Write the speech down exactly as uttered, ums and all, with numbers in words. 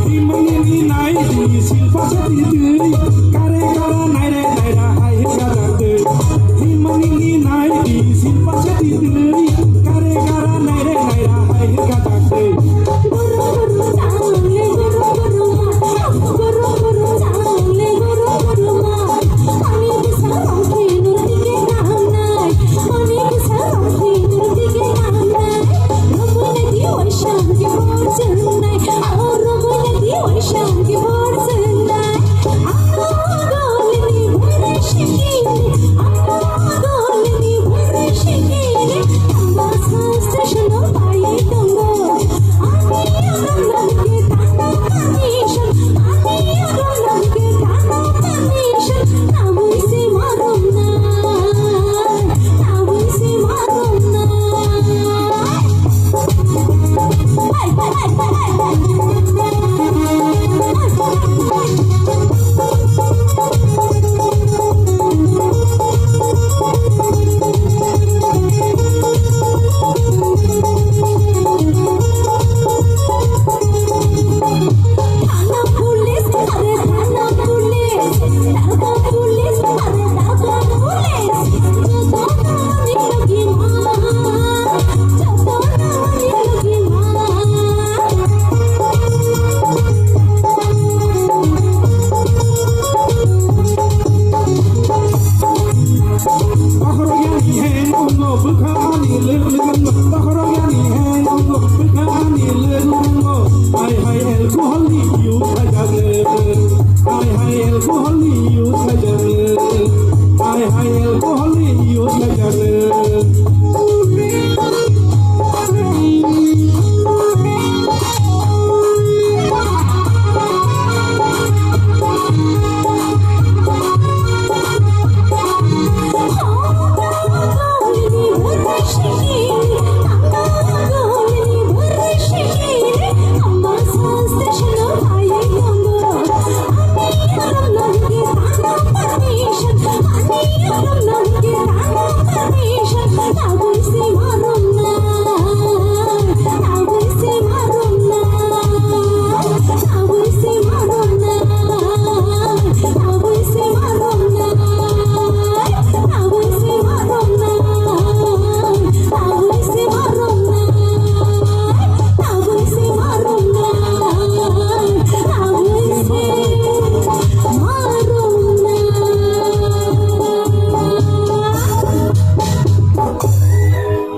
Himani ni nai di silpa sa di dei, kare kara nai re nai ra hai he ga da dei. Himani ni nai di silpa sa di dei, kare kara nai re nai ra hai he ga da dei. Bokhorok yani heng wngo bwkha ani lwk lwk wngo. Bokhorok yani heng wngo bwkha ani lwk wngo. Hai hai alcohol ni use khaijak le. Hai hai alcohol ni use khaijak le. Hai hai alcohol ni use khaijak le.